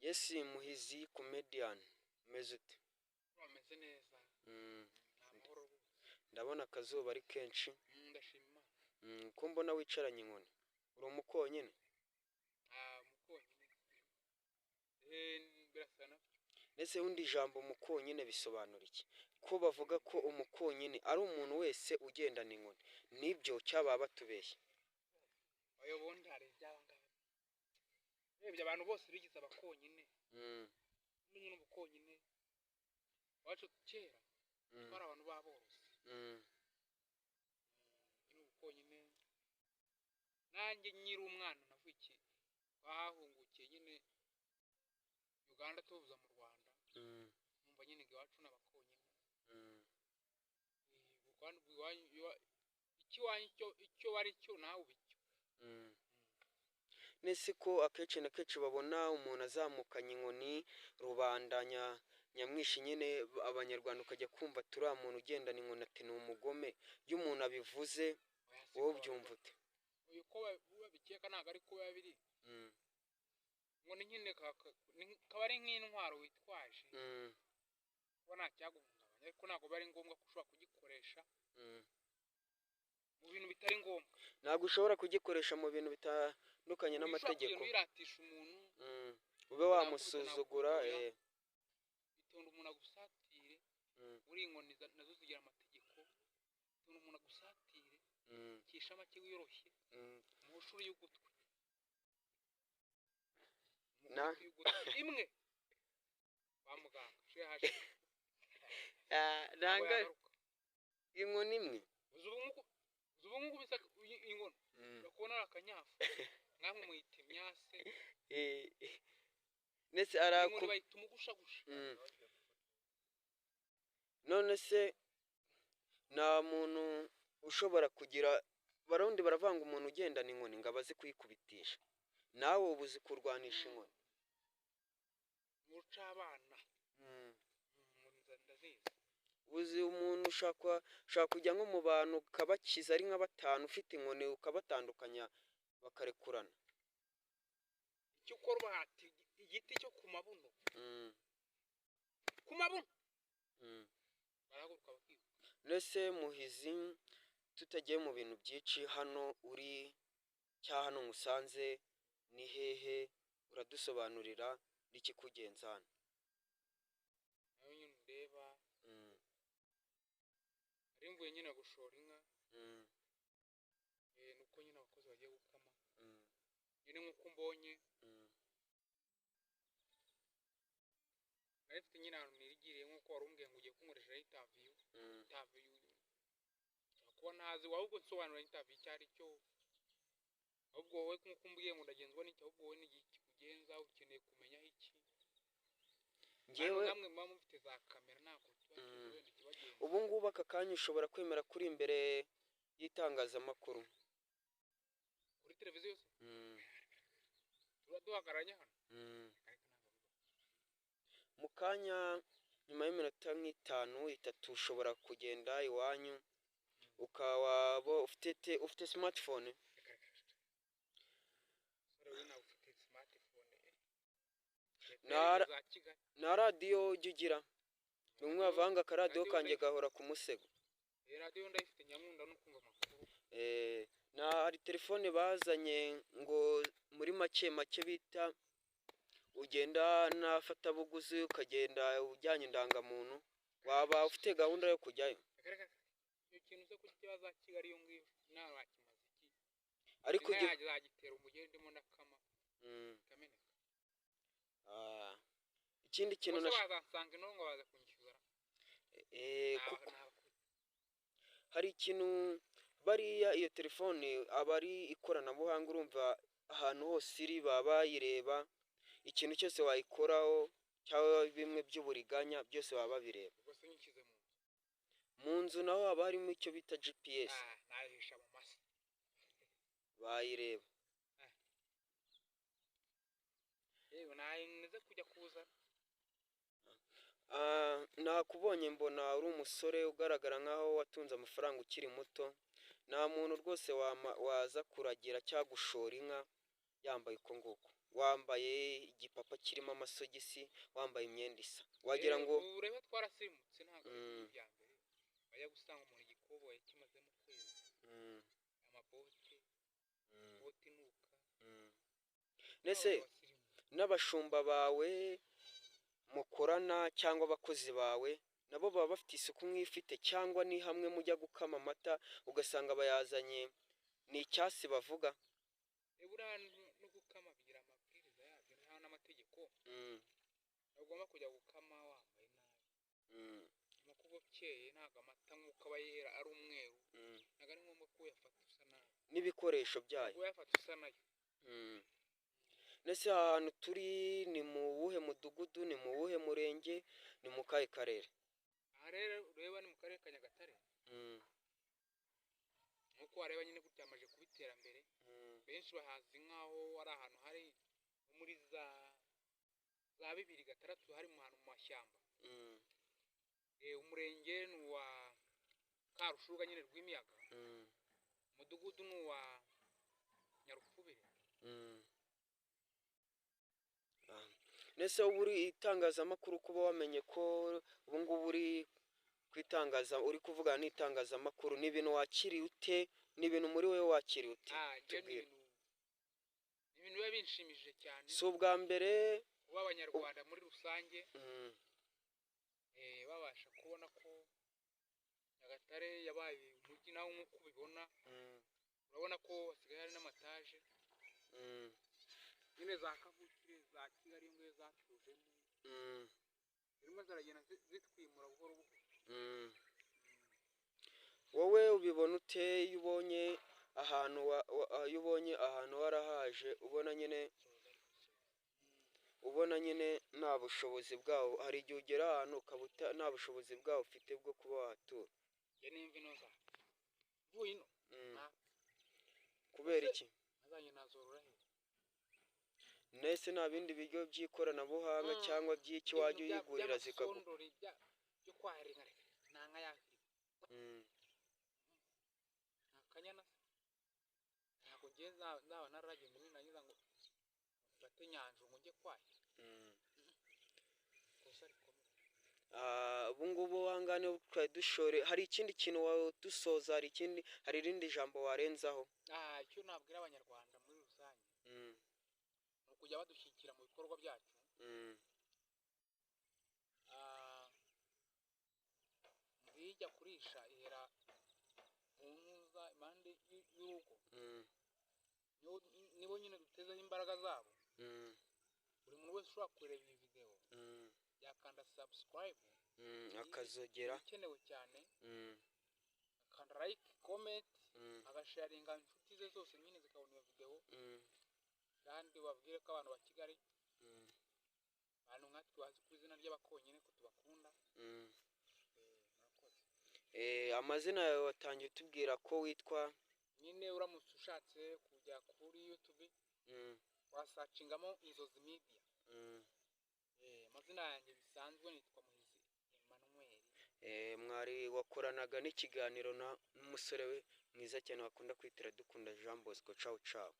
Yes, Muhizi Comedian, umeze ute? Bameze neza. Ni amahoro rwose. Ndabona akazuba ari kenshi. Ndashima Imana. Ko mbona wicaranye inkoni, uri umukonyine? Ah, umukonyine, birasa nabyo. Ndetse undi ijambo umukonyine bisobanura iki? Ko bavuga ko umukonyine ari umuntu wese ugendana inkoni, nibyo cyangwa baba batubeshya? Oya, ubundi hari iby'aba ngaba, urebye abantu bose bigize abakonyine. Ubundi nyine ubukonyine iwacu kera twari abantu b'aborozi. Nyine ubukonyine, nanjye nkiri umwana navukiye, twahahungukiye nyine Uganda tuza mu Rwanda. Numva nyine ngo iwacu ni abakonyine. Kandi ubwo iwanyu icy'iwanyu icyo bari cyo nawe uba icyo. Nese ko akenshi na kenshi babona umuntu azamukanye inkoni, rubanda nyamwinshi nyine abanyarwanda, ukajya kumva turiya muntu ugendana inkoni ati ni umugome. Iyo umuntu abivuze Oya, siko wowe babivuga. ubyumva ute? Oya, uko babikeka ntabwo ari ko biba biri. Ngo ni nyine kaba ari nk'intwaro witwaje kuba nta cyaguhungabanya, ariko ntabwo biba ari ngombwa ko ushobora kugikoresha mu bintu bitari ngombwa. Ntabwo ushobora kugikoresha mu bintu bitandukanye Ushobora n'amategeko. kugenda uyiratisha umuntu. Ube wamusuzugura. Nakubita, itonde umuntu agusatire. Buriya inkoni nazo zigira amategeko. Itonde umuntu agusatire, kisha make wiyoroshye, umushuri y'ugutwi. Umukubiti y'ugutwi imwe kwa muganga shehaje. Ah, ntabwo nanga yagaruka. Inkoni imwe. Uzi ubu ngubu bisa inkono, urakubona ari akanyafu, namwe muyita imyase. Ndetse Inkoni araku bayita umugushagusha. None se nta muntu ushobora kugira, Barundi baravanga umuntu ugendana inkoni ngo abaze kuyikubitisha, nawe uba uzi kurwanisha inkoni? Muca abana. Ndazizi. Uzi umuntu ushaka kujya nko mu bantu ukabakiza ari nka batanu, ufite inkoni ukabatandukanya bakarekurana? Icyo ukora, ubahata igiti cyo ku mabuno. Ku mabuno. Barahaguruka bakiruka. Mbese Muhizi, tutagiye mu bintu byinshi, hano uri cyangwa hano musanze ni hehe? Uradusobanurira n'ikikugenza hano. Nawe nyine ndeba, nari mvuye nyine gushora inka. Nuko nyine abakozi bagiye gukama. Nyine nk'uko mbonye, nari mfite nyine ahantu nirigiriye, nk'uko wari umbwiye ngo ugiye kunkoresha interview. Interview nshobora kuba ntazi, ahubwo nsobanura interview icyo ari cyo. Ahubwo wowe, nk'uko umbwiye ngo ndagenzwa n'iki, ahubwo wowe n'igihe kikugenza ukeneye kumenya iki? Njyewe Hano namwe muba mufite za kamera, ntabwo tuba tuzi wenda ikibagenza. Ubu ngubu aka kanya ushobora kwemera kuri imbere y'itangazamakuru? Kuri televiziyo se? Tuba duhagararanye hano. Ariko ntabwo bibaho. Mu kanya, nyuma y'iminota nk'itanu, itatu, ushobora kugenda iwanyu ukaba ufite smartphone? Reka reka reka, sore, we nawe ufite smartphone? Za Kigali. Nta radiyo ujya ugira? Bimwe bavanga akaradiyo Radiyo kanjye ndayifite. gahora ku musego. Radiyo ndayifite, nyankunda no kumva amakuru. Na hari telefone bazanye ngo muri make make bita ugenda n'afatabuguzi, ukagenda ujyanye indangamuntu. Waba ufite gahunda yo kujyayo? Reka reka reka, icyo kintu se kuki kiba za Kigali iyo ngiyo nawe wakimaze iki? Ariko Inka ujya yanjye zagitera umugeri ndimo ndakama ikameneka. Ah, ikindi kintu Ubwo se bazansanga ino ngo baza kunyishyuza ra? Kuko Nabakubita. hari ikintu, bariya iyo telefone aba ari ikoranabuhanga, urumva ahantu hose iri baba bayireba, ikintu cyose wayikoraho cyangwa bimwe by'uburiganya byose baba babireba. Ubwo se nyishyize mu nzu? Mu nzu naho haba harimo icyo bita GPS. Ah, nayihisha mu mase. Bayireba. Yewe, nayineze kujya kuzana. Ah, nakubonye mbona uri umusore ugaragara nkaho watunze amafaranga ukiri muto. Nta muntu rwose waza kuragira cyangwa gushora inka yambaye uko nguko. Wambaye igipapa kirimo amasogisi, wambaye imyenda isa, wagira ngo Ubu ureba twarasirimutse, ntabwo ari ibya mbere. Wajya gusanga umuntu igikoboyi kimazemo ukwezi, amabote, bote inuka. Ndetse abasirimu. N'abashumba bawe mukorana cyangwa abakozi bawe nabo baba bafite isuku nk'ifite, cyangwa ni hamwe mujya gukama amata ugasanga bayazanye ni icyasi bavuga? Buriya no gukama bigira amabwiriza yabyo, nta n'amategeko. Ntugomba kujya gukama wambaye nabi. Ugomba kuba ukeye. Ntabwo amata nk'uko aba yera ari umweru, ntabwo ari ngombwa ko uyafata usa nabi. N'ibikoresho byayo. Uyafata usa nayo. Ndetse aha hantu turi ni mu wuhe mudugudu, ni mu wuhe murenge, ni mu kahe karere? Aha rero ureba ni mu karere ka Nyagatare. Nk'uko wareba nyine gutya hamaze kuba iterambere. Benshi bahazi nk'aho ari ahantu hari nko muri za 2006, hari mu hantu mu mashyamba. Umurenge ni uwa Karushuga nyine, Rwimiyaga. Umudugudu ni uwa Nyarupfubire. Nese uba uri itangazamakuru, kuba wamenye ko ubu ngubu uri ku itangaza, uri kuvugana n'itangazamakuru, ni ibintu wakiriye ute? Ni ibintu muri wowe wakiriye ute? Ah, njye ni Tubwire. ibintu biba binshimishije cyane Si ubwa mbere. kuba Abanyarwanda muri rusange babasha kubona ko Nyagatare yabaye umujyi. Nawe nk'uko ubibona, urabona ko hasigaye hari n'amataje nyine, za kavukire za Kigali iyo ngiyo zatujemo, zirimo ziragenda zitwimura buhoro buhoro. Wowe ubibona ute iyo ubonye ahantu iyo ubonye ahantu warahaje, ubona nyine, ubona nyine nta bushobozi bwawo? Hari igihe ugera ahantu ukaba nta bushobozi bwawo ufite bwo kuba wahatura. Njye nimva ino za mvuye ino Kubera iki? Nazanye nazorora he? Nese nta bindi biryo by'ikoranabuhanga cyangwa by'iki wajya Ibintu uyigurira zikaguha? by'amasondori byo kwahira inka, reka nta nka yahira. Nta kanyana se? Ntabwo ngiye nzaba nararagiye ngo nindangiza ngo mfate nyanjuro ngo njye kwahira. Ikosa rikomeye. Ah, ubu ngubu ahangaha niho twari dushore. Hari ikindi kintu wadusoza? Hari ikindi, hari irindi jambo warenzaho? Ah, icyo nabwira Abanyarwanda muri rusange ni ukujya badushyigikira mu bikorwa byacu. Ah, nzijya kurisha ihera mu ntuza impande y'urugo. Nibo nyine dutezeho imbaraga zabo. Buri muntu wese ushobora kureba iyi videwo yakanda subscribe. Akazogera. Ikenewe cyane. Akanda like, comment, agasharinga inshuti ze zose nyine zikabona iyo videwo. Kandi babwire ko abantu ba Kigali, abantu nkatwe bazi ku izina ry'Abakonyine, ko tubakunda. Murakoze. Amazina yawe watangiye utubwira ko witwa? Nyine uramutse ushatse kujya kuri YouTube, wasacingamo Inzozi Media. Amazina yanjye bisanzwe nitwa Muhizi Emmanuel. Mwari wakoranaga n'ikiganiro na n'umusore we mwiza cyane bakunda kwitira Dukunda Jean Bosco. Ciao ciao.